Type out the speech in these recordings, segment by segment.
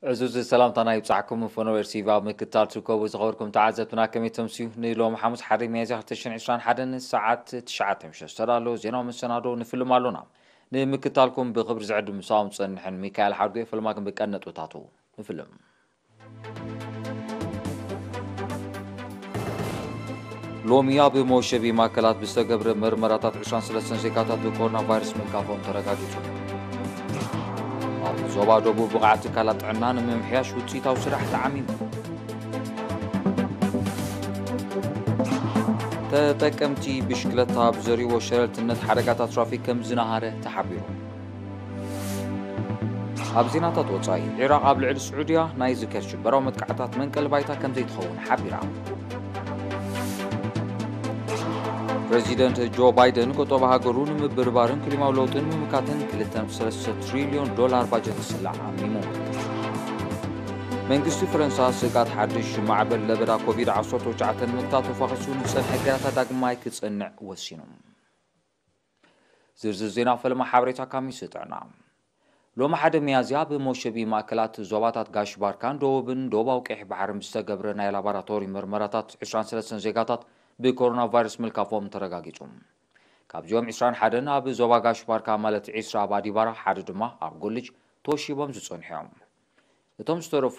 ዕዙዝ ሰላምታና ይብጻሕኩም። ፎኖ ኤርሲቪ ኣብ ምክትታል ትርከቡ ዝኸበርኩም ተዓዘብትና ከመይ ተምስዩ? ንሎሚ ሓሙስ ሓደ ሚያዝያ ክልተ ሽሕን ዕስራን ሓደን ሰዓት ትሽዓተ ምሸት ዝተዳለወ ዜናዊ መሰናዶ ንፍልም ኣሎና። ንምክትታልኩም ብኽብሪ ዝዕድም ምሳኹም ዝጸንሕን ሚካኤል ሓድጎ። ፈለማ ግን ብቀንዲ ነጥብታቱ ንፍልም። ሎሚ ኣብ መወሸቢ ማእከላት ብዝተገብረ መርመራታት ዕስራን ሰለስተን ዜጋታት ብኮሮና ቫይረስ ምልካፎም ተረጋጊጹ። ኣብ ዞባ ደቡብ ብቕዓት ትካላት ጥዕና ንምምሕያሽ ውጽኢታዊ ስራሕ ተዓሚሙ። ተጠቀምቲ ብሽክለታ ብዘርእዎ ሸለልትነት ሓደጋታት ትራፊክ ከም ዝነሃረ ተሓቢሩ። ኣብ ዜናታት ወጻኢ፣ ዒራቕ ኣብ ልዕሊ ስዑድያ ናይ ዝከድ ሽበራዊ መጥቃዕታት መንቀሊ ባይታ ከም ዘይትኸውን ሓቢራ። ፕረዚደንት ጆ ባይደን ቁጠባ ሃገሩ ንምብርባርን ክሊማዊ ለውጥን ንምምካትን ክልተ ነጥቢ ሰለስተ ትሪልዮን ዶላር ባጀት ክስላዕ ዓሚሙ። መንግስቲ ፈረንሳ ስግኣት ሓድሽ ማዕበል ለበዳ ኮቪድ ዓሰርተ ትሽዓተ ንምግታት ተፋኺሱ ንዝጸንሐ እገዳታት ዳግማይ ክጸንዕ ወሲኑ። ዝርዝር ዜና ፈለማ ሓበሬታ ካብ ሚኒስትሪ ጥዕና። ሎሚ ሓደ ሚያዝያ ኣብ መወሸቢ ማእከላት ዞባታት ጋሽ ባርካን ደቡብን ደቡባዊ ቀይሕ ባሕርን ብዝተገብረ ናይ ላቦራቶሪ ምርመራታት ዕስራን ሰለስተን ዜጋታት ብኮሮና ቫይረስ ምልካፎም ተረጋጊጹ። ካብዚኦም ዕስራን ሓደን ኣብ ዞባ ጋሽ ባርካ ማለት ዕስራ ኣብ ኣዲባራ፣ ሓደ ድማ ኣብ ጎልጅ ተወሺቦም ዝጸንሑ እዮም። እቶም ዝተረፉ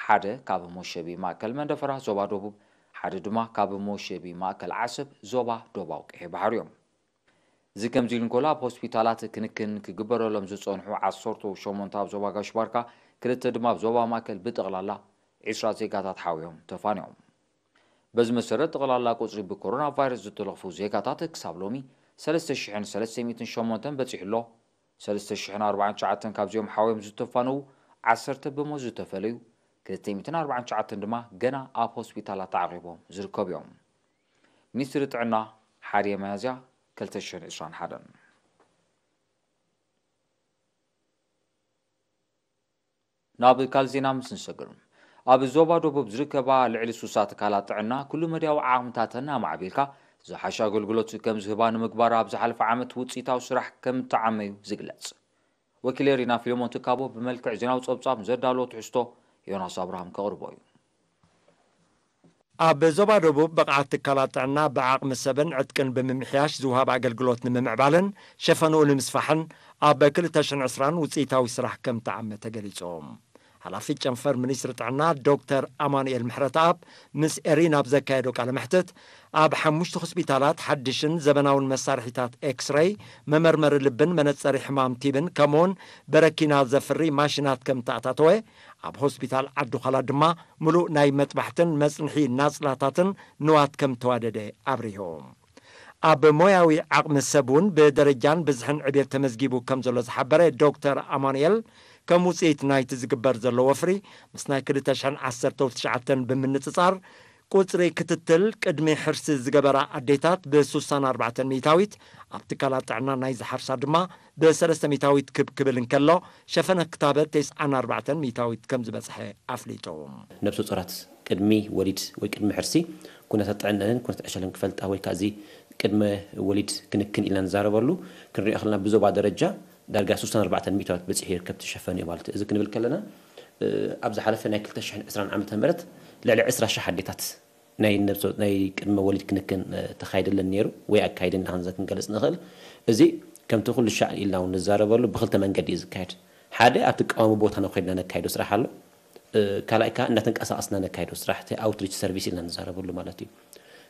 ሓደ ካብ መወሸቢ ማእከል መንደፈራ ዞባ ደቡብ፣ ሓደ ድማ ካብ መወሸቢ ማእከል ዓሰብ ዞባ ደቡባዊ ቀይሕ ባሕሪ እዮም። እዚ ከምዚ ኢሉ እንከሎ ኣብ ሆስፒታላት ክንክን ክግበረሎም ዝጸንሑ ዓሰርተ ሸሞንተ ኣብ ዞባ ጋሽ ባርካ፣ ክልተ ድማ ኣብ ዞባ ማእከል ብጠቕላላ ዕስራ ዜጋታት ሓውዮም ተፋንዮም። በዚ መሰረት ጠቕላላ ቁጽሪ ብኮሮና ቫይረስ ዝተለኽፉ ዜጋታት ክሳብ ሎሚ ሰለስተ ሽሕን ሰለስተ ሚእትን ሸሞንተን በጺሑ ኣሎ። ሰለስተ ሽሕን ኣርባዓን ትሽዓተን ካብዚኦም ሓውዮም ዝተፋነዉ ዓሰርተ ብሞ ዝተፈለዩ ክልተ ሚእትን ኣርባዓን ትሽዓተን ድማ ገና ኣብ ሆስፒታላት ተዓቒቦም ዝርከቡ እዮም። ሚኒስትሪ ጥዕና ሓደ ሚያዝያ ክልተ ሽሕን ዕስራን ሓደን። ናብ ካልእ ዜና ምስ ንሰግር፣ ኣብ ዞባ ደቡብ ዝርከባ ልዕሊ ሱሳ ትካላት ጥዕና ኩሉ መድያዊ ዓቕምታተን ኣማዕቢልካ ዝሓሸ ኣገልግሎት ከም ዝህባ ንምግባር ኣብ ዝሓለፈ ዓመት ውፅኢታዊ ስራሕ ከም እተዓመዩ ዝግለጽ። ወኪለ ሪና ፊልሞን ትካቦ ብመልክዕ ዜናዊ ጸብጻብ ዘዳለዎ ትሕዝቶ ዮናስ ኣብርሃም ከቕርቦ እዩ። ኣብ ዞባ ደቡብ ብቕዓት ትካላት ጥዕና ብዓቕሚ ሰብን ዕጥቅን ብምምሕያሽ ዝወሃብ ኣገልግሎት ንምምዕባልን ሸፈንኡ ንምስፋሕን ኣብ ክልተ ሽሕን ዕስራን ውፅኢታዊ ስራሕ ከም ተዓመ ተገሊጹ። ሓላፊ ጨንፈር ሚኒስትሪ ጥዕና ዶክተር ኣማኑኤል ምሕረተኣብ ምስ ኤሪና ኣብ ዘካየዶ ቃለ መሕትት፣ ኣብ ሓሙሽተ ሆስፒታላት ሓድሽን ዘበናውን መሳርሒታት ኤክስሬይ፣ መመርመሪ ልብን መነጸሪ ሕማም ቲብን ከምኡውን በረኪና ዘፍሪ ማሽናት ከም ተኣታተወ፣ ኣብ ሆስፒታል ዓዲ ዃላ ድማ ምሉእ ናይ መጥባሕትን መጽንሒ ናጽላታትን ንዋት ከም ተዋደደ ኣብሪሁ። ኣብ ሞያዊ ዓቕሚ ሰብ እውን ብደረጃን ብዝሕን ዕቤት ተመዝጊቡ ከም ዘሎ ዝሓበረ ዶክተር ኣማኑኤል፣ ከም ውፅኢት ናይቲ ዝግበር ዘሎ ወፍሪ ምስ ናይ ክልተ ሽሕን ዓሰርተ ትሽዓተን ብምንጽጻር፣ ቁጽሪ ክትትል ቅድሚ ሕርሲ ዝገበራ ኣዴታት ብ ሱሳን ኣርባዕተን ሚእታዊት፣ ኣብ ትካላት ጥዕና ናይ ዝሓርሳ ድማ ብ ሰለስተ ሚእታዊት ክብ ክብል እንከሎ፣ ሸፈነ ክታበት ተስዓን ኣርባዕተን ሚእታዊት ከም ዝበጽሐ ኣፍሊጡ። ነብሰ ጾራት ቅድሚ ወሊድ ወይ ቅድሚ ሕርሲ ኩነታት ጥዕነንን ኩነታት ዕሸለን ክፈልጣ ወይ ከዓ እዚ ቅድመ ወሊድ ክንክን ኢልና ንዛረበሉ ክንሪኦ ከለና ብዞባ ደረጃ ዳርጋ ሱሳን ኣርባዕተን ሚእታዊት በፂሑ ይርከብ፣ ተሸፈኑ እዩ ማለት እዩ። እዚ ክንብል ከለና፣ እ፣ ኣብ ዝሓለፈ ናይ ክልተ ሽሕን ዕስራን ዓመተ ምህረት ልዕሊ ዕስራ ሽሕ ኣዴታት ናይ ነብሰ-፣ ናይ ቅድመ ወሊድ ክንክን፣ እ፣ ተኻይደለን ነይሩ ወይ ኣካይደን ኢልና ክንዘ-፣ ክንገልጽ ንኽእል። እዚ ከምቲ ኩሉ ሻዕ ኢልና እውን ንዛረበሉ ብክልተ መንገዲ እዩ ዝካየድ። ሓደ ኣብቲ ቀዋሚ ቦታና ኮይንና ነካይዶ ስራሕ ኣሎ። እ፣ ካልኣይ ከዓ እናተንቀሳቐስና ነካይዶ ስራሕ፣ እቲ ኣውትሪች ሰርቪስ ኢልና ንዛረበሉ ማለት እዩ።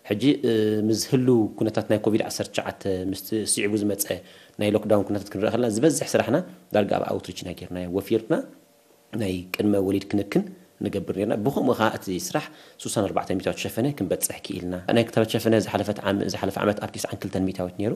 ሕጂ፣ እ፣ ምስ ህሉ ኩነታት ናይ ኮቪድ ዓሰርተ ትሽዓተ ምስቲ ስዒቡ ዝመፀ ናይ ሎክዳውን ኩነታት ክንርኢ ከለና ዝበዝሕ ስራሕና ዳርጋ ኣብ ኣውትሪች ኢና ጌርናዮ፣ ወፊርና ናይ ቅድመ ወሊድ ክንክን ንገብር ነርና። ብኸምኡ ኸዓ እቲ ስራሕ ሱሳን ኣርባዕተ ሚእታዊት ሸፈነ ክንበጽሕ ክኢልና። ናይ ክታበት ሸፈነ ዝሓለፈት ዓም-፣ ዝሓለፈ ዓመት ኣብ ቲስዓን ክልተን ሚእታዊት ነይሩ።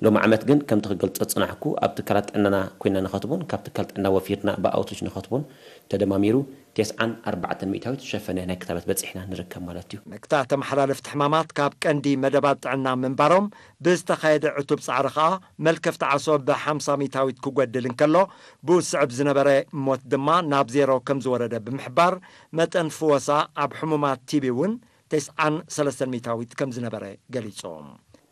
ሎሚ ዓመት ግን ከምቲ ክገልጾ ዝጸናሕኩ ኣብ ትካላት ጥዕናና ኮይና ንኸትቦን ካብ ትካል ጥዕና ወፊርና ብኣውትሪች ንኸትቦን ተደማሚሩ ቴስዓን ኣርባዕተን ሚእታዊት ሸፈነ ናይ ክታበት በጺሕና ንርከብ ማለት እዩ። መግታ ተመሓላለፍቲ ሕማማት ካብ ቀንዲ መደባት ጥዕና ምንባሮም ብዝተኻየደ ዕቱብ ጻዕሪ ኸኣ መልከፍቲ ዓሶ ብሓምሳ ሚእታዊት ክጎድል እንከሎ፣ ብኡ ዝስዕብ ዝነበረ ሞት ድማ ናብ ዜሮ ከም ዝወረደ ብምሕባር፣ መጠን ፍወሳ ኣብ ሕሙማት ቲቢ እውን ተስዓን ሰለስተን ሚእታዊት ከም ዝነበረ ገሊጾም።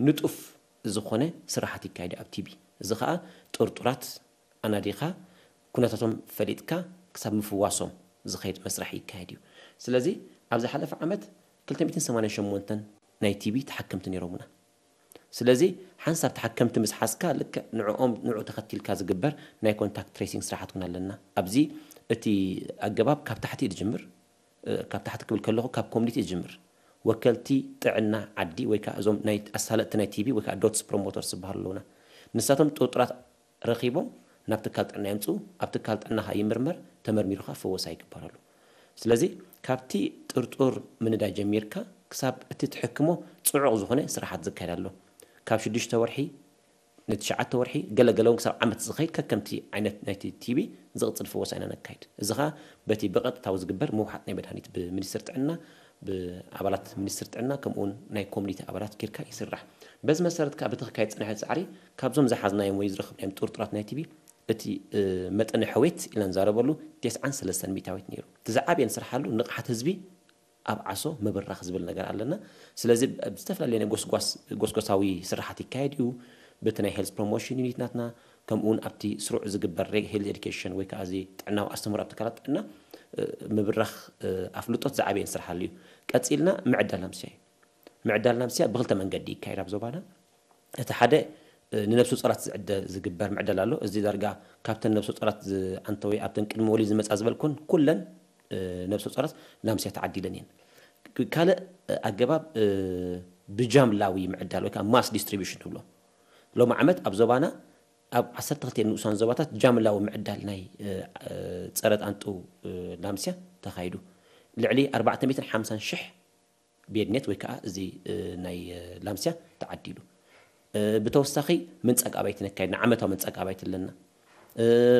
ንጡፍ ዝኾነ ስራሓት ይካየድ ኣብ ቲቢ። እዚ ኸኣ ጥርጡራት ኣናዲኻ ኩነታቶም ፈሊጥካ ክሳብ ምፍዋሶም ዝኸይድ መስርሕ ይካየድ እዩ። ስለዚ ኣብ ዝሓለፈ ዓመት ክልተ ሚእትን ሰማንያን ሸሞንተን ናይ ቲቢ ተሓከምቲ ነይሮምና። ስለዚ ሓንሳብ ተሓከምቲ ምስ ሓዝካ ልክዕ ንዕኦም ንዑ ተኸቲልካ ዝግበር ናይ ኮንታክት ትሬሲንግ ስራሓት እውን ኣለና። ኣብዚ እቲ ኣገባብ ካብ ታሕቲ እዩ ዝጅምር። ካብ ታሕቲ ክብል ከለኹ ካብ ኮሚኒቲ እዩ ዝጅምር። ወከልቲ ጥዕና ዓዲ ወይ ከዓ እዞም ናይ ኣሳለጥቲ ናይ ቲቢ ወይ ከዓ ዶትስ ፕሮሞተርስ ዝበሃሉ ኣለውና። ንሳቶም ጥርጡራት ረኺቦም ናብ ትካል ጥዕና የምፅኡ። ኣብ ትካል ጥዕና ከዓ ይምርመር፣ ተመርሚሩ ከዓ ፈወሳ ይግበረሉ። ስለዚ ካብቲ ጥርጡር ምንዳይ ጀሚርካ ክሳብ እቲ ትሕክሞ ፅዑቕ ዝኾነ ስራሓት ዝካየድ ኣሎ። ካብ ሽዱሽተ ወርሒ ንትሽዓተ ወርሒ ገለገለ እውን ክሳብ ዓመት ዝኸይድ ከከምቲ ዓይነት ናይቲ ቲቢ ዝቕፅል ፈወሳ ኢና ነካይድ። እዚ ከዓ በቲ ብቐጥታዊ ዝግበር ምውሓጥ ናይ መድሃኒት ብሚኒስትር ጥዕና ብኣባላት ሚኒስትር ጥዕና ከምኡውን ናይ ኮሚኒቲ ኣባላት ጌርካ ይስራሕ። በዚ መሰረት ከዓ በቲ ክካየድ ዝፀንሐ ፃዕሪ ካብዞም ዝሓዝናዮም ወይ ዝረኽብናዮም ጥርጡራት ናይ ቲቢ እቲ መጠነ ሕውየት ኢልና ንዛረበሉ ተስዓን ሰለስተን ሚታዊት ነይሩ። እቲ ዝዓበየ ንስርሓሉ ንቕሓት ህዝቢ ኣብ ዓሶ ምብራኽ ዝብል ነገር ኣለና። ስለዚ ኣብ ዝተፈላለየ ናይ ጎስጓስ ጎስጎሳዊ ስራሓት ይካየድ እዩ። በቲ ናይ ሄልዝ ፕሮሞሽን ዩኒት ናትና ከምኡ እውን ኣብቲ ስሩዕ ዝግበር ሄልዝ ኤዱኬሽን ወይ ከዓ እዚ ጥዕናዊ ኣስተምህሮ ኣብ ትካላት ጥዕና ምብራኽ ኣፍልጦት ዝዓበየ ንስርሓሉ እዩ። ቀፂልና ምዕዳል ናምስያ እዩ። ምዕዳል ናምስያ ብክልተ መንገዲ ይካየድ ኣብ ዞባና። እቲ ሓደ ንነብሰ ጾራት ዝዕደ ዝግበር ምዕዳል ኣሎ። እዚ ዳርጋ ካብተን ነብሰ ጾራት ዝዓንተወ ኣብተን ቅድሚ ወሊድ ዝመጻ ዝበልኩን ኩለን ነብሰ ጾራት ናምስያ ተዓዲለን እየን። ካልእ ኣገባብ ብጃምላዊ ምዕዳል ወይ ከዓ ማስ ዲስትሪቢሽን ንብሎ። ሎም ዓመት ኣብ ዞባና ኣብ ዓሰርተ ክልተ ንኡሳን ዞባታት ጃምላዊ ምዕዳል ናይ ጸረ ጣንጡ ናምስያ ተኻይዱ። ልዕሊ ኣርባዕተ ሚእትን ሓምሳን ሽሕ ቤድኔት ወይ ከዓ እዚ ናይ ላምስያ ተዓዲሉ። ብተወሳኺ ምንጻግ ኣባይቲ ነካይድ ኢና፣ ዓመታዊ ምንጻግ ኣባይቲ ኣለና።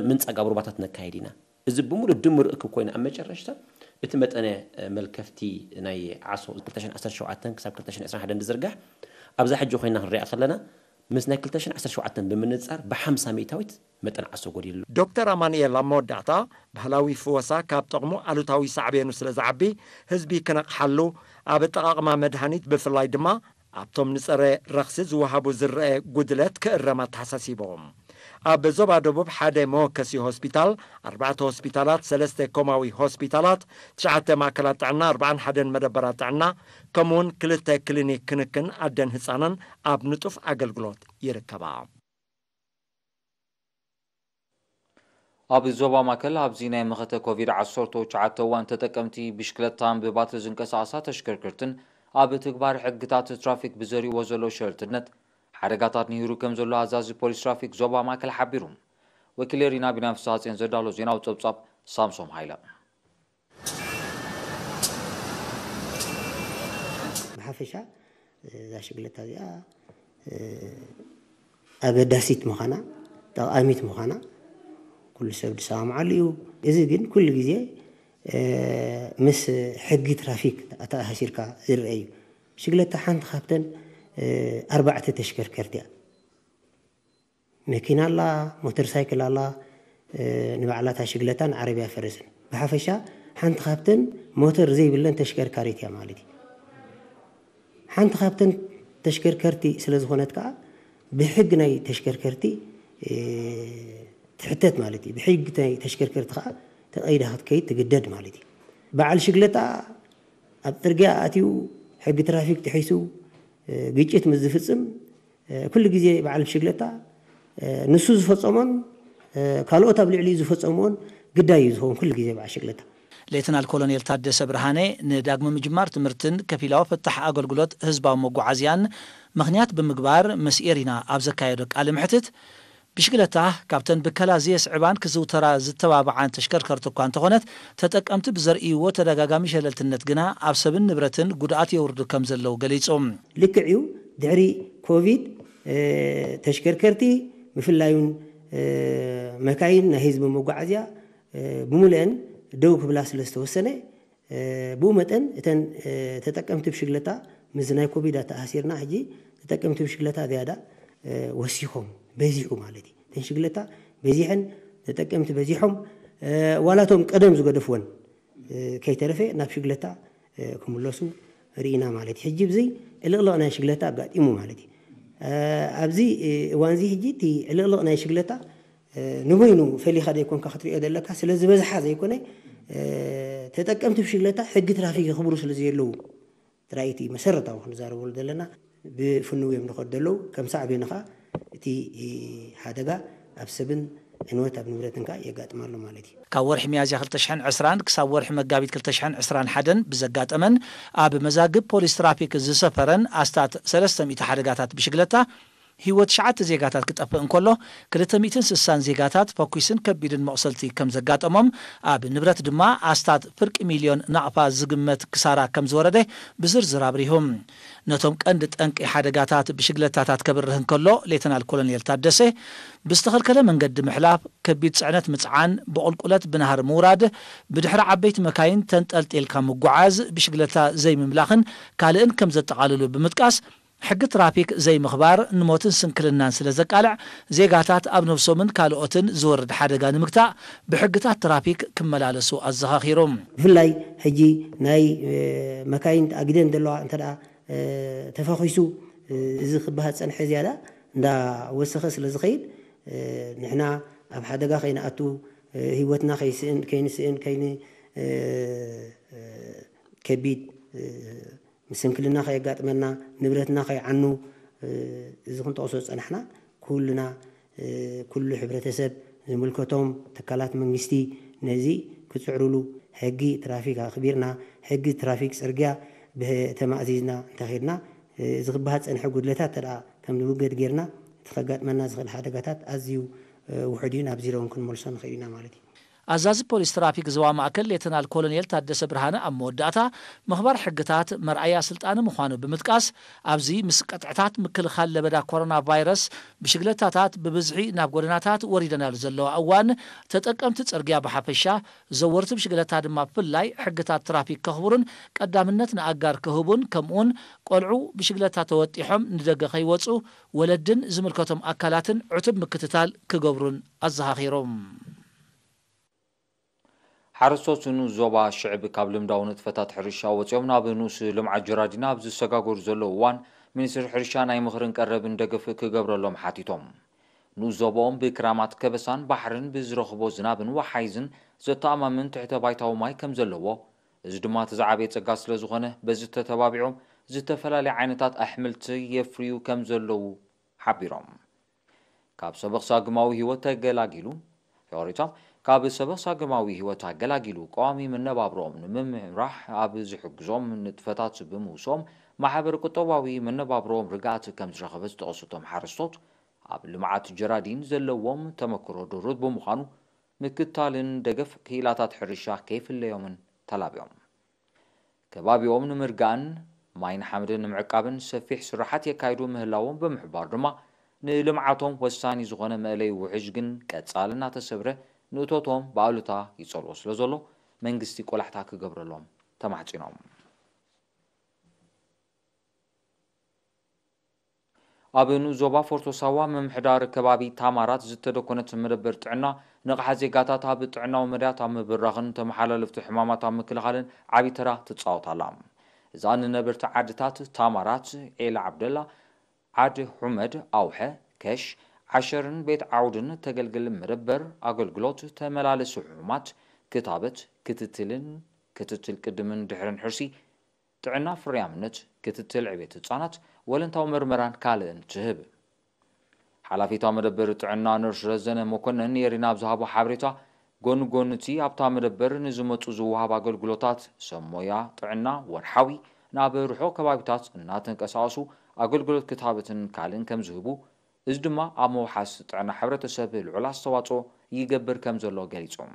ምንጻግ ኣብ ሩባታት ነካይድ ኢና። እዚ ብምሉእ ድምር እክብ ኮይኑ ኣብ መጨረሽታ እቲ መጠነ መልከፍቲ ናይ ዓሶ ክልተ ሽሕን ዓሰርተ ሸውዓተን ክሳብ ክልተ ሽሕን ዕስራን ሓደን ዝዝርጋሕ ኣብዛ ሕጂ ኮይና ክንሪኣ ከለና ምስ ናይ ክልተ ሽሕን ዓሰርተ ሸውዓተን ብምንጻር ብሓምሳ ሚእታዊት መጠን ዓሶ ጎዲሉ። ዶክተር ኣማኑኤል ኣብ መወዳእታ ባህላዊ ፍወሳ ካብ ጠቕሙ ኣሉታዊ ሳዕቤኑ ስለ ዝዓቢ ህዝቢ ክነቕሓሉ ኣብ ኣጠቓቕማ መድሃኒት ብፍላይ ድማ ኣብቶም ንጸረ ረኽሲ ዝወሃቡ ዝረአ ጉድለት ክእረም ኣተሓሳሲቦም። ኣብ ዞባ ደቡብ ሓደ መወከሲ ሆስፒታል፣ ኣርባዕተ ሆስፒታላት፣ ሰለስተ ኮማዊ ሆስፒታላት፣ ትሽዓተ ማእከላት ጥዕና፣ ኣርባዓን ሓደን መደበራት ጥዕና ከምኡውን ክልተ ክሊኒክ ክንክን ኣደን ህጻንን ኣብ ንጡፍ ኣገልግሎት ይርከባ። ኣብ ዞባ ማእከል ኣብዚ ናይ መኸተ ኮቪድ ዓሰርተ ትሽዓተ እዋን ተጠቀምቲ ብሽክለታን ብባትሪ ዝንቀሳቐሳ ተሽከርከርትን ኣብ ትግባር ሕግታት ትራፊክ ብዘርእዎ ዘሎ ሸልትነት ሓደጋታት ንሂሩ ከም ዘሎ ኣዛዚ ፖሊስ ትራፊክ ዞባ ማእከል ሓቢሩ። ወኪል ሪና ቢና ፍስሃጽዮን ዘዳሎ ዜናዊ ጸብጻብ ሳምሶም ሃይለ። ብሓፈሻ እዛ ሽግለታ እዚኣ ኣገዳሲት ምዃና፣ ጠቓሚት ምዃና ኩሉ ሰብ ዝሰማምዓሉ እዩ። እዚ ግን ኩሉ ግዜ ምስ ሕጊ ትራፊክ ኣተኣሳሲርካ ዝረአ እዩ። ሽግለታ ሓንቲ ካብተን ኣርባዕተ ተሽከርከርቲ እያ። መኪና ኣላ፣ ሞተር ሳይክል ኣላ፣ ንባዕላታ ሽግለታን ዓረብያ ፈረስን። ብሓፈሻ ሓንቲ ካብተን ሞተር ዘይብለን ተሽከርካሪት እያ ማለት እዩ። ሓንቲ ካብተን ተሽከርከርቲ ስለ ዝኾነት ከዓ ብሕጊ ናይ ተሽከርከርቲ ትሕተት ማለት እዩ። ብሕጊ ናይ ተሽከርከርቲ ከዓ ተቐይዳ ክትከይድ ትግደድ ማለት እዩ። በዓል ሽግለታ ኣብ ፅርግያ ኣትዩ ሕጊ ትራፊክ ጥሒሱ ግጭት ምስ ዝፍፅም ኩሉ ግዜ በዓል ብሽግለታ ንሱ ዝፈፀሞን ካልኦት ኣብ ልዕሊኡ ዝፈፀምዎን ግዳይ እዩ ዝኸውን ኩሉ ግዜ በዓል ሽግለታ። ሌተናል ኮሎኔል ታደሰ ብርሃነ ንዳግመ ምጅማር ትምህርትን ከፊላዊ ፍታሕ ኣገልግሎት ህዝባዊ መጓዓዝያን ምኽንያት ብምግባር ምስ ኤሪና ኣብ ዘካየዶ ቃለ መሕትት ብሽግለታ ካብተን ብከላ ዘየስዕባን ክዝውተራ ዝተባብዓን ተሽከርከርቲ እኳ እንተኾነት ተጠቀምቲ ብዘርእይዎ ተደጋጋሚ ሸለልትነት ግና ኣብ ሰብን ንብረትን ጉድኣት የውርዱ ከም ዘለዉ ገሊጹ። ልክዕ እዩ። ድሕሪ ኮቪድ ተሽከርከርቲ ብፍላይ እውን መካይን ናይ ህዝቢ መጓዓዝያ ብሙሉአን ደው ክብላ ስለ ዝተወሰነ ብኡ መጠን እተን ተጠቀምቲ ብሽግለታ ምስ ናይ ኮቪድ ኣተኣሳሲርና ሕጂ ተጠቀምቲ ብሽግለታ ዝያዳ ወሲኾም በዚሑ ማለት እዩ። እተን ሽግለታ በዚሐን ተጠቀምቲ በዚሖም ዋላቶም ቀደም ዝገደፍወን ከይተረፈ ናብ ሽግለታ ክምለሱ ርኢና ማለት እዩ። ሕጂ ብዚ ዕልቕልቕ ናይ ሽግለታ ኣጋጢሙ ማለት እዩ። ኣብዚ እዋን እዚ ሕጂ እቲ ዕልቕልቕ ናይ ሽግለታ ንበይኑ ፈሊኻ ዘይኮንካ ክትሪኦ ዘለካ፣ ስለ ዝበዝሓ ዘይኮነ፣ ተጠቀምቲ ብሽግለታ ሕጊ ትራፊክ የኽብሩ ስለ ዘየለዉ ጥራይ እቲ መሰረታዊ ክንዛረበሉ ዘለና። ብፍንው እዮም ንኸዱ ዘለዉ። ከም ሳዕቤኑ ኸዓ እቲ ሓደጋ ኣብ ሰብን ዕንወት ኣብ ንብረትን ከዓ የጋጥም ኣሎ ማለት እዩ። ካብ ወርሒ ሚያዝያ ክልተ ሽሕን ዕስራን ክሳብ ወርሒ መጋቢት ክልተ ሽሕን ዕስራን ሓደን ብዘጋጠመን ኣብ መዛግብ ፖሊስ ትራፊክ ዝሰፈረን ኣስታት ሰለስተ ሚእቲ ሓደጋታት ብሽግለታ ህይወት ትሽዓተ ዜጋታት ክጠፍእ እንከሎ፣ ክልተ ሚእትን ስሳን ዜጋታት ፈኲስን ከቢድን መቑሰልቲ ከም ዘጋጠሞም፣ ኣብ ንብረት ድማ ኣስታት ፍርቂ ሚልዮን ናቕፋ ዝግመት ክሳራ ከም ዝወረደ ብዝርዝር ኣብሪሁ። ነቶም ቀንዲ ጠንቂ ሓደጋታት ብሽግለታታት ከብርህ እንከሎ፣ ሌተናል ኮሎኔል ታደሰ፣ ብዝተኸልከለ መንገዲ ምሕላፍ፣ ከቢድ ጽዕነት ምጽዓን፣ ብቑልቁለት ብናህሪ ምውራድ፣ ብድሕሪ ዓበይቲ መካይን ተንጠልጢልካ ምጉዓዝ፣ ብሽግለታ ዘይምምላኽን ካልእን ከም ዘጠቓልሉ ብምጥቃስ፣ ሕጊ ትራፊክ ዘይምኽባር ንሞትን ስንክልናን ስለ ዘቃልዕ፣ ዜጋታት ኣብ ነብሶምን ካልኦትን ዝወርድ ሓደጋ ንምግታእ ብሕግታት ትራፊክ ክመላለሱ ኣዘኻኺሩ። ብፍላይ ሕጂ ናይ፣ እ፣ መካይን ኣጊደን ዘለዋ እንተ ደኣ፣ እ፣ ተፈኺሱ፣ እ፣ እዚ ክበሃል ዝጸንሐ ዝያዳ እንዳወሰኸ ስለ ዝኸይድ፣ እ፣ ንሕና ኣብ ሓደጋ ከይንኣቱ፣ እ፣ ህይወትና ከይስእን፣ ከይንስእን፣ ከይን-፣ እ፣ እ፣ ከቢድ፣ እ፣ ምስንክልና ከየጋጥመና፣ ንብረትና ከይዓኑ፣ እ፣ እዚ ክንጠቕሶ ዝጸናሕና ኩልና፣ እ፣ ኩሉ ሕብረተሰብ፣ ዝምልከቶም ትካላት መንግስቲ ነዚ ክጽዕሩሉ፣ ሕጊ ትራፊክ ኣኽቢርና፣ ሕጊ ትራፊክ ጽርግያ ብህ-፣ ተማእዚዝና እንተኸድና፣ እ፣ እዚ ክበሃል ዝጸንሐ ጉድለታት እንተ ደኣ ከም ዝውገድ ጌርና፣ እቲ ከጋጥመና ዝኽእል ሓደጋታት ኣዝዩ፣ እ፣ ውሑድ እዩ። ናብ ዚሮ እውን ክንመልሶ ንኽእል ኢና ማለት እዩ። ኣዛዚ ፖሊስ ትራፊክ ዞባ ማእከል ሌተናል ኮሎኔል ታደሰ ብርሃነ ኣብ መወዳእታ፣ ምኽባር ሕግታት መርኣያ ስልጣነ ምዃኑ ብምጥቃስ፣ ኣብዚ ምስ ቅጥዕታት ምክልኻል ለበዳ ኮሮና ቫይረስ ብሽግለታታት ብብዝሒ ናብ ጎደናታት ወሪደናሉ ዘለዋ እዋን፣ ተጠቀምቲ ጽርግያ ብሓፈሻ፣ ዘወርቲ ብሽግለታ ድማ ብፍላይ ሕግታት ትራፊክ ከኽብሩን ቀዳምነት ንኣጋር ክህቡን፣ ከምኡውን ቆልዑ ብሽግለታ ተወጢሖም ንደገ ከይወጹ ወለድን ዝምልከቶም ኣካላትን ዕቱብ ምክትታል ክገብሩን ኣዘኻኺሮም። ሓረስቶት ንኡስ ዞባ ሽዕብ ካብ ልምዳዊ ንጥፈታት ሕርሻ ወፂኦም ናብ ንኡስ ልምዓት ጀራዲን ኣብ ዝሰጋገሩ ዘለዉ እዋን፣ ሚኒስትሪ ሕርሻ ናይ ምኽርን ቀረብን ደገፍ ክገብረሎም ሓቲቶም። ንኡስ ዞባኦም ብክራማት ከበሳን ባሕርን ብዝረኽቦ ዝናብን ወሓይዝን ዘተኣማምን ትሕተ ባይታዊ ማይ ከም ዘለዎ፣ እዚ ድማ እቲ ዝዓበየ ጸጋ ስለ ዝኾነ፣ በዚ ተተባቢዖም ዝተፈላለየ ዓይነታት ኣሕምልቲ የፍርዩ ከም ዘለዉ ሓቢሮም። ካብ ሰበኽ ሳግማዊ ህይወት ተገላጊሉ፣ ዮሪቶም ካብ ሰበኽ ሳግማዊ ህይወት ኣገላጊሉ ቀዋሚ መነባብሮኦም ንምምራሕ ኣብ ዝሕግዞም ንጥፈታት ብምውሶም ማሕበረ ቁጠባዊ መነባብሮኦም ርግኣት ከም ዝረኸበ ዝጠቐሱ እቶም ሓረስቶት፣ ኣብ ልምዓት ጀራዲን ዘለዎም ተመክሮ ድሩት ብምዃኑ፣ ምክታልን ደገፍ ክኢላታት ሕርሻ ከይፍለዮምን ተላብዮም። ከባቢኦም ንምርጋእን ማይን ሓመድን ንምዕቃብን ሰፊሕ ስራሓት የካይዱ ምህላዎም ብምሕባር ድማ፣ ንልምዓቶም ወሳኒ ዝኾነ መእለይ ውሕጅ ግን ቀጻሊ እናተሰብረ ንእቶቶም ብኣሉታ ይጸልዎ ስለ ዘሎ፣ መንግስቲ ቆላሕታ ክገብረሎም ተማሕጺኖም። ኣብ ንኡስ ዞባ ፎርቶ ሳዋ ምምሕዳር ከባቢ ታማራት ዝተደኮነት መደበር ጥዕና ንቕሓት ዜጋታት ኣብ ጥዕናዊ መዳያት ኣብ ምብራኽን ተመሓላለፍቲ ሕማማት ኣብ ምክልኻልን ዓብዪ ተራ ትጻወት ኣላ። እዛ ንነበርቲ ዓድታት ታማራት፣ ዔላ ዓብደላ፣ ዓድ ሑመድ፣ ኣውሐ፣ ከሽ፣ ዓሸርን ቤት ዓውድን ተገልግል መደበር ኣገልግሎት ተመላለሲ ሕሙማት፣ ክታበት፣ ክትትልን ክትትል ቅድምን ድሕርን ሕርሲ፣ ጥዕና ፍርያምነት፣ ክትትል ዕቤት ህጻናት፣ ወለንታዊ መርመራን ካልእን ትህብ። ሓላፊት መደበር ጥዕና ነርስ ረዘነ መኮነን ንኤሪና ኣብ ዝሃቦ ሓበሬታ፣ ጎኒ ጎኒ እቲ ኣብታ መደበር ንዝመጹ ዝወሃብ ኣገልግሎታት፣ ሰብ ሞያ ጥዕና ወርሓዊ ናብ ርሑቕ ከባቢታት እናተንቀሳቐሱ ኣገልግሎት ክታበትን ካልእን ከም ዝህቡ፣ እዚ ድማ ኣብ ምውሓስ ጥዕና ሕብረተሰብ ልዑል ኣስተዋጽኦ ይገብር ከም ዘሎ ገሊጾም።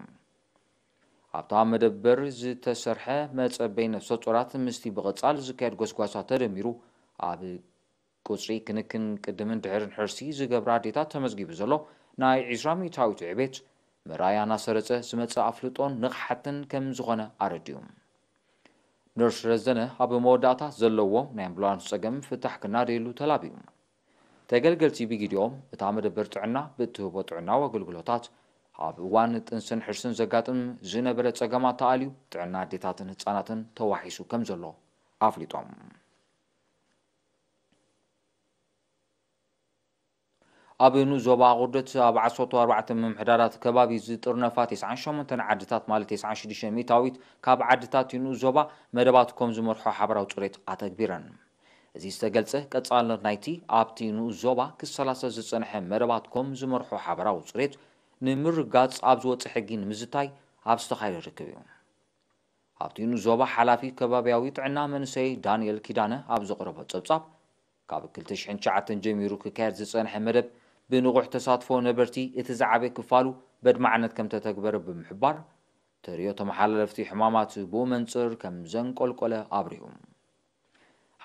ኣብታ መደበር ዝተሰርሐ መጸበይ ነፍሰ ጡራት ምስቲ ብቐጻሊ ዝካየድ ጎስጓሳ ተደሚሩ፣ ኣብ ቁጽሪ ክንክን ቅድምን ድሕርን ሕርሲ ዝገብራ ኣዴታት ተመዝጊቡ ዘሎ ናይ ዕስራ ሚእታዊት ዕቤት፣ ምርኣያ እናሰረጸ ዝመጽእ ኣፍልጦን ንቕሓትን ከም ዝኾነ ኣረዲኡ። ነርስ ረዘነ ኣብ መወዳእታ ዘለዎም ናይ ኣምቡላንስ ጸገም ፍታሕ ክናደየሉ ተላብዩ። ተገልገልቲ ብግዲኦም፣ እታ መደበር ጥዕና ብእትህቦ ጥዕናዊ ኣገልግሎታት፣ ኣብ እዋን ጥንስን ሕርስን ዘጋጥም ዝነበረ ጸገማት ተኣልዩ፣ ጥዕና ኣዴታትን ህጻናትን ተዋሒሱ ከም ዘሎ ኣፍሊጦም። ኣብ ንኡስ ዞባ ኣቑርደት ኣብ ዓሰርተ ኣርባዕተ ምምሕዳራት ከባቢ ዝጥርነፋ ተስዓን ሸሞንተን ዓድታት፣ ማለት ተስዓን ሽዱሽተ ሚእታዊት ካብ ዓድታት ንኡስ ዞባ፣ መደባት ኮም ዝመርሖ ሓበራዊ ጽሬት ኣተግቢረን። እዚ ዝተገልጸ፣ ቀጻልነት ናይቲ ኣብቲ ንኡስ ዞባ ክሰላሰል ዝጸንሐ መደባት ኮም ዝመርሖ ሓበራዊ ጽሬት ንምርጋጽ ኣብ ዝወጸ ሕጊ ንምዝታይ ኣብ ዝተኻየደ ርክብ እዩ። ኣብቲ ንኡስ ዞባ ሓላፊ ከባብያዊ ጥዕና መንእሰይ ዳንኤል ኪዳነ ኣብ ዘቕረቦ ጸብጻብ፣ ካብ ክልተ ሽሕን ትሽዓተን ጀሚሩ ክካየድ ዝጸንሐ መደብ ብንቑሕ ተሳትፎ ነበርቲ እቲ ዝዓበየ ክፋሉ በድማዕነት ከም ተተግበረ ብምሕባር፣ ተርእዮ ተመሓላለፍቲ ሕማማት ብኡ መንጽር ከም ዘንቆልቆለ ኣብሪሁ።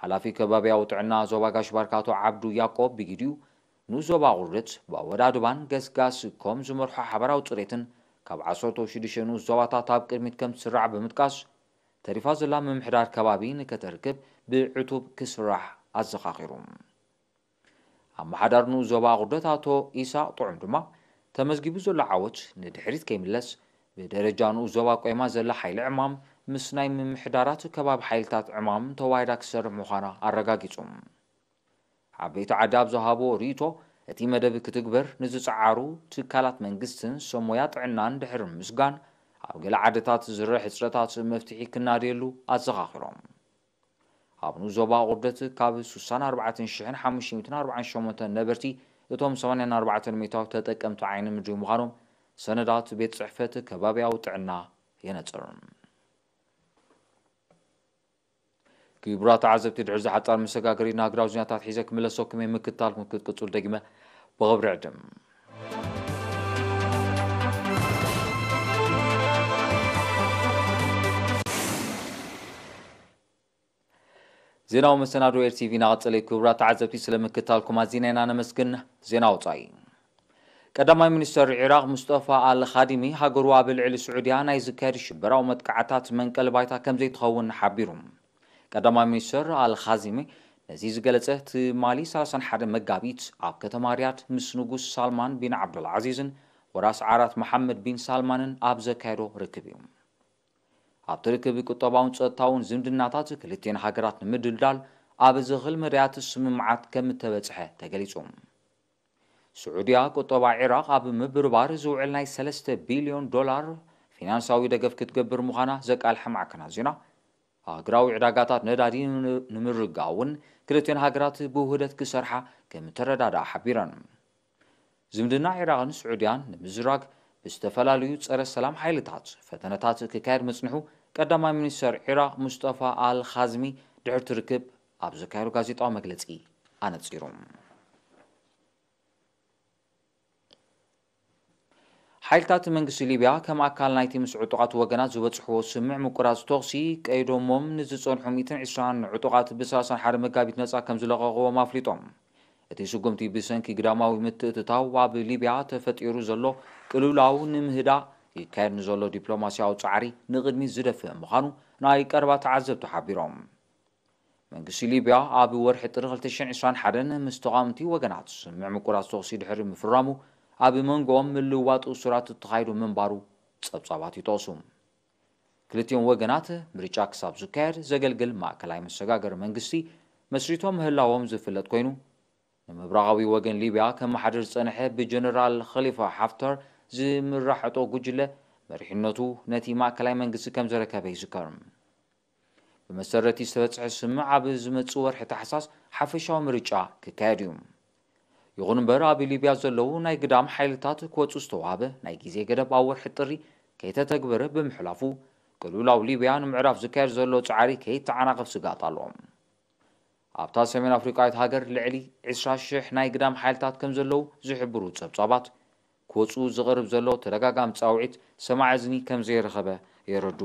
ሓላፊ ከባብያዊ ጥዕና ዞባ ጋሽ ባርካ ኣቶ ዓብዱ ያቆብ ብጊዲኡ፣ ንኡስ ዞባ ኣቑርደት ብኣወዳድባን ገስጋስ ኮም ዝመርሖ ሓበራዊ ጽሬትን ካብ ዓሰርተ ሽዱሽተ ንኡስ ዞባታት ኣብ ቅድሚት ከም ትስራዕ ብምጥቃስ፣ ተሪፋ ዘላ ምምሕዳር ከባቢ ንከተርክብ ብዕቱብ ክስራሕ ኣዘኻኺሩ። ኣመሓዳሪ ንኡስ ዞባ ኣቑርደት ኣቶ ኢሳቕ ጥዑም ድማ፣ ተመዝጊቡ ዘሎ ዓወት ንድሕሪት ከይምለስ፣ ብደረጃ ንኡስ ዞባ ቆይማ ዘላ ሓይሊ ዕማም ምስ ናይ ምምሕዳራት ከባቢ ሓይልታት ዕማም ተዋሂዳ ክሰርሕ ምዃና ኣረጋጊጹ። ዓበይቲ ዓዲ ኣብ ዝሃቦ ርእይቶ፣ እቲ መደብ ክትግበር ንዝጸዓሩ ትካላት መንግስትን ሰብ ሞያ ጥዕናን ድሕሪ ምስጋን፣ ኣብ ገለ ዓድታት ዝረአ ሕጽረታት መፍትሒ ክናደየሉ ኣዘኻኺሮም። ኣብ ንኡስ ዞባ ኣቑርደት ካብ ስሳን ኣርባዕተን ሽሕን ሓሙሽተ ሚእትን ኣርባዓን ሸሞንተን ነበርቲ፣ እቶም ሰማንያን ኣርባዕተን ሚእታዊ ተጠቀምቲ ዓይኒ ምድሪ ምዃኖም ሰነዳት ቤት ጽሕፈት ከባብያዊ ጥዕና የነጽር። ክቡራት ተዓዘብቲ፣ ድሕሪ ዝሓጻር መሰጋገሪ ንሃገራዊ ዜናታት ሒዘ ክምለሰኩም እየ። ምክትታልኩም ክትቅጽሉ ደጊመ ብኽብሪ ዕድም። ዜናዊ መሰናዶ ኤር ቲ ቪ እናቐጸለ እዩ። ክቡራት ተዓዘብቲ፣ ስለ ምክትታልኩም ኣዚና ኢና ነመስግን። ዜና ወጻኢ። ቀዳማይ ሚኒስተር ዒራቕ ሙስጠፋ ኣል ኻዲሚ፣ ሃገሩ ኣብ ልዕሊ ስዑድያ ናይ ዝካየድ ሽበራዊ መጥቃዕታት መንቀሊ ባይታ ከም ዘይትኸውን ሓቢሩ። ቀዳማይ ሚኒስተር ኣል ኻዚሚ ነዚ ዝገለጸ፣ ትማሊ ሰላሳን ሓደ መጋቢት ኣብ ከተማ ሪያድ ምስ ንጉስ ሳልማን ቢን ዓብዱል ዓዚዝን ወራስ ዓራት መሓመድ ቢን ሳልማንን ኣብ ዘካየዶ ርክብ እዩ። ኣብቲ ርክብ፣ ቁጠባውን ጸጥታውን ዝምድናታት ክልቲኤን ሃገራት ንምድልዳል ኣብ ዝኽእል መዳያት ስምምዓት ከም እተበጽሐ ተገሊጹ። ስዑድያ፣ ቁጠባ ዒራቕ ኣብ ምብርባር ዝውዕል ናይ ሰለስተ ቢልዮን ዶላር ፊናንሳዊ ደገፍ ክትገብር ምዃና ዘቃልሐ ማዕከናት ዜና፣ ሃገራዊ ዕዳጋታት ነዳዲ ን-፣ ንምርጋውን ክልቲኤን ሃገራት ብውህደት ክሰርሓ ከም እተረዳድኣ ሓቢረን። ዝምድና ዒራቕን ስዑድያን ንምዝራግ ብዝተፈላለዩ ጸረ ሰላም ሓይልታት ፈተነታት ክካየድ ምጽንሑ፣ ቀዳማይ ሚኒስተር ዒራቕ ሙስጠፋ ኣል ኻዝሚ ድሕርቲ ርክብ ኣብ ዘካየዶ ጋዜጣዊ መግለጺ ኣነጺሩ። ሓይልታት መንግስቲ ሊብያ፣ ከም ኣካል ናይቲ ምስ ዕጡቓት ወገናት ዝበጽሕዎ ስምምዕ ምቁራጽ ተኹሲ፣ ቀይዶሞም ንዝጸንሑ ሚእትን ዕስራን ዕጡቓት ብሰላሳን ሓደ መጋቢት ነጻ ከም ዝለቐቕዎም ኣፍሊጦም። እቲ ስጉምቲ፣ ብሰንኪ ግዳማዊ ምትእትታው ኣብ ሊብያ ተፈጢሩ ዘሎ ቅልውላው ንምህዳእ ይካየድ ንዘሎ ዲፕሎማስያዊ ጻዕሪ ንቕድሚት ዝደፍእ ምዃኑ ናይ ቀረባ ተዓዘብቲ ሓቢሮም። መንግስቲ ሊብያ፣ ኣብ ወርሒ ጥሪ ክልተ ሽሕን ዕስራን ሓደን ምስ ተቓወምቲ ወገናት ስምምዕ ምቁራጽ ተኹሲ ድሕሪ ምፍራሙ፣ ኣብ መንጎኦም ምልውዋጥ እሱራት ተኻይዱ ምንባሩ ጸብጻባት ይጠቕሱ። ክልቲኦም ወገናት፣ ምርጫ ክሳብ ዝካየድ ዘገልግል ማእከላይ መሰጋገሪ መንግስቲ መስሪቶም ምህላዎም ዝፍለጥ ኮይኑ፣ ንምብራቓዊ ወገን ሊብያ ከመሓድር ዝጸንሐ፣ ብጀነራል ኸሊፋ ሓፍተር ዝምራሕ ዕጡቕ ጉጅለ፣ መሪሕነቱ ነቲ ማእከላይ መንግስቲ ከም ዘረከበ ይዝከር። ብመሰረቲ ዝተበጽሐ ስምምዕ፣ ኣብ ዝመጽእ ወርሒ ታሕሳስ ሓፈሻዊ ምርጫ ክካየድ እዩ። ይኹን እምበር፣ ኣብ ሊብያ ዘለዉ ናይ ግዳም ሓይልታት ክወጹ ዝተዋህበ ናይ ግዜ ገደብ ኣብ ወርሒ ጥሪ ከይተተግበረ ብምሕላፉ፣ ቅልውላው ሊብያ ንምዕራፍ ዝካየድ ዘሎ ጻዕሪ ከይተዓናቐፍ ስግኣት ኣሎ። ኣብታ ሰሜን ኣፍሪቃዊት ሃገር ልዕሊ ዕስራ ሽሕ ናይ ግዳም ሓይልታት ከም ዘለዉ ዝሕብሩ ጸብጻባት፣ ክወጹ ዝቐርብ ዘሎ ተደጋጋሚ ጻውዒት ሰማዒ እዝኒ ከም ዘይረኸበ የረዱ።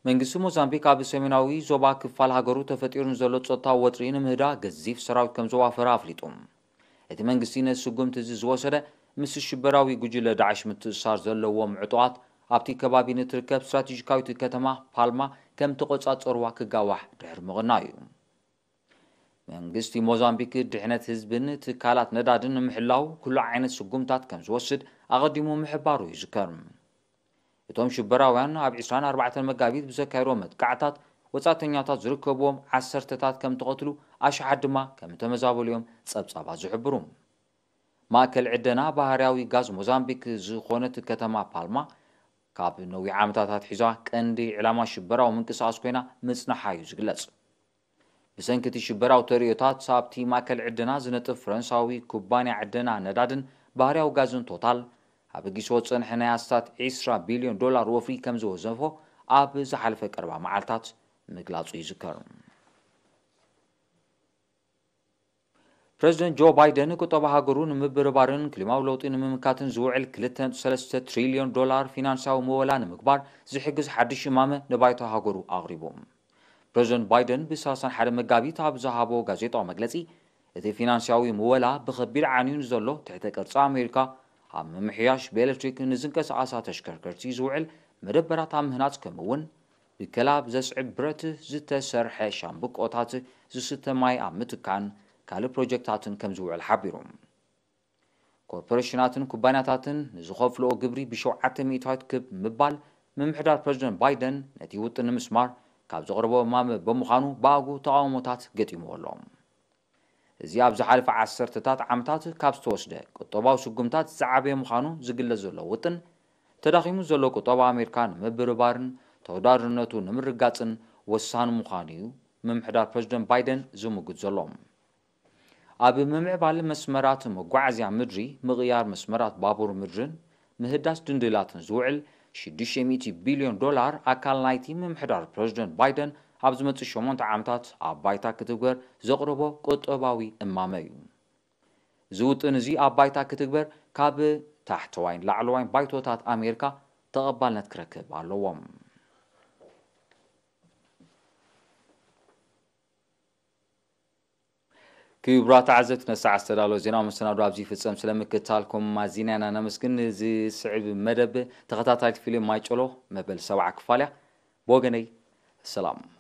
መንግስቲ ሞዛምቢክ፣ ኣብ ሰሜናዊ ዞባ ክፋል ሃገሩ ተፈጢሩ ንዘሎ ጸጥታዊ ወጥሪ ንምህዳእ፣ ገዚፍ ሰራዊት ከም ዘዋፈረ ኣፍሊጡ። እቲ መንግስቲ ነዚ ስጉምቲ እዚ ዝወሰደ፣ ምስ ሽበራዊ ጉጅለ ዳዕሽ ምትእስሳር ዘለዎም ዕጡቓት ኣብቲ ከባቢ ንትርከብ ስትራቴጂካዊት ከተማ ፓልማ ከም ተቖጻጸርዋ ክጋዋሕ ድሕሪ ምቕናዩ እዩ። መንግስቲ ሞዛምቢክ፣ ድሕነት ህዝብን ትካላት ነዳድን ንምሕላው ኩሉ ዓይነት ስጉምታት ከም ዝወስድ ኣቐዲሙ ምሕባሩ ይዝከር። እቶም ሽበራውያን፣ ኣብ ዕስራን ኣርባዕተን መጋቢት ብዘካየድዎ መጥቃዕታት፣ ወጻእተኛታት ዝርከብዎም ዓሰርተታት ከም ተቐትሉ ኣሽሓት ድማ ከም እተመዛበሉ እዮም ጸብጻባት ዝሕብሩ። ማእከል ዕደና ባህርያዊ ጋዝ ሞዛምቢክ ዝኾነት ከተማ ፓልማ፣ ካብ ነዊሕ ዓመታት ኣትሒዛ ቀንዲ ዕላማ ሽበራዊ ምንቅስቓስ ኮይና ምጽናሓ እዩ ዝግለጽ። ብሰንኪ እቲ ሽበራዊ ተርእዮታት፣ ኣብቲ ማእከል ዕደና ዝነጥፍ ፈረንሳዊ ኩባንያ ዕደና ነዳድን ባህርያዊ ጋዝን ቶታል፣ ኣበጊስዎ ዝጸንሐ ናይ ኣስታት ዕስራ ቢልዮን ዶላር ወፍሪ ከም ዝወዘፎ ኣብ ዝሓለፈ ቀረባ መዓልታት ምግላጹ ይዝከር። ፕረዚደንት ጆ ባይደን፣ ቁጠባ ሃገሩ ንምብርባርን ክሊማዊ ለውጢ ንምምካትን ዝውዕል ክልተ ነጥቢ ሰለስተ ትሪልዮን ዶላር ፊናንሳዊ ምወላ ንምግባር ዝሕግዝ ሓድሽ እማመ ንባይቶ ሃገሩ ኣቕሪቡ። ፕረዚደንት ባይደን ብሰላሳ ሓደ መጋቢት ኣብ ዝሃቦ ጋዜጣዊ መግለጺ፣ እቲ ፊናንሳዊ ምወላ ብኸቢድ ዓንዩ ንዘሎ ትሕተ ቅርጺ ኣሜሪካ ኣብ ምምሕያሽ፣ ብኤሌክትሪክ ንዝንቀሳቐሳ ተሽከርከርቲ ዝውዕል መደበራት ኣብ ምህናጽ፣ ከምኡ እውን ብከላብ ዘስዕብ ብረት ዝተሰርሐ ሻምብቆታት፣ ዝስተ ማይ ኣብ ምትካእን ካልእ ፕሮጀክታትን ከም ዝውዕል ሓቢሩ። ኮርፖሬሽናትን ኩባንያታትን ንዝኸፍልኦ ግብሪ ብሸውዓተ ሚእታዊት ክብ ምባል ምምሕዳር ፕረዚደንት ባይደን ነቲ ውጥን ንምስማር ካብ ዘቕረቦ እማመ ብምዃኑ ብኣግኡ ተቓውሞታት ገጢምዎ ኣሎ። እዚ ኣብ ዝሓለፈ ዓሰርተታት ዓመታት ካብ ዝተወስደ ቁጠባዊ ስጉምታት ዝዓበየ ምዃኑ ዝግለጽ ዘሎ ውጥን፣ ተዳኺሙ ዘሎ ቁጠባ ኣሜሪካ ንምብርባርን ተወዳዳርነቱ ንምርጋጽን ወሳኒ ምዃኑ እዩ ምምሕዳር ፕረዚደንት ባይደን ዝምጉት ዘሎ። ኣብ ምምዕባል መስመራት መጓዓዝያ ምድሪ፣ ምቕያር መስመራት ባቡር ምድርን ምህዳስ ድንድላትን ዝውዕል ሽዱሽተ ሚእቲ ቢልዮን ዶላር ኣካል ናይቲ ምምሕዳር ፕረዚደንት ባይደን ኣብ ዝመጽእ ሸሞንተ ዓመታት ኣብ ባይታ ክትግበር ዘቕረቦ ቁጠባዊ እማመ እዩ። እዚ ውጥን እዚ ኣብ ባይታ ክትግበር ካብ ታሕተዋይን ላዕለዋይን ባይቶታት ኣሜሪካ ተቐባልነት ክረክብ ኣለዎ። ክቡራት ተዓዘብቲ፣ ነዚ ሰዓት ዝተዳለወ ዜናዊ መሰናዶ ኣብዚ ይፍጸም። ስለ ምክትታልኩም ኣዚና ኢና ነመስግን። እዚ ስዕብ መደብ ተኸታታሊት ፊልም ማይጨሎ መበል ሰብዓ ክፋል እያ። ብወገነይ ሰላም።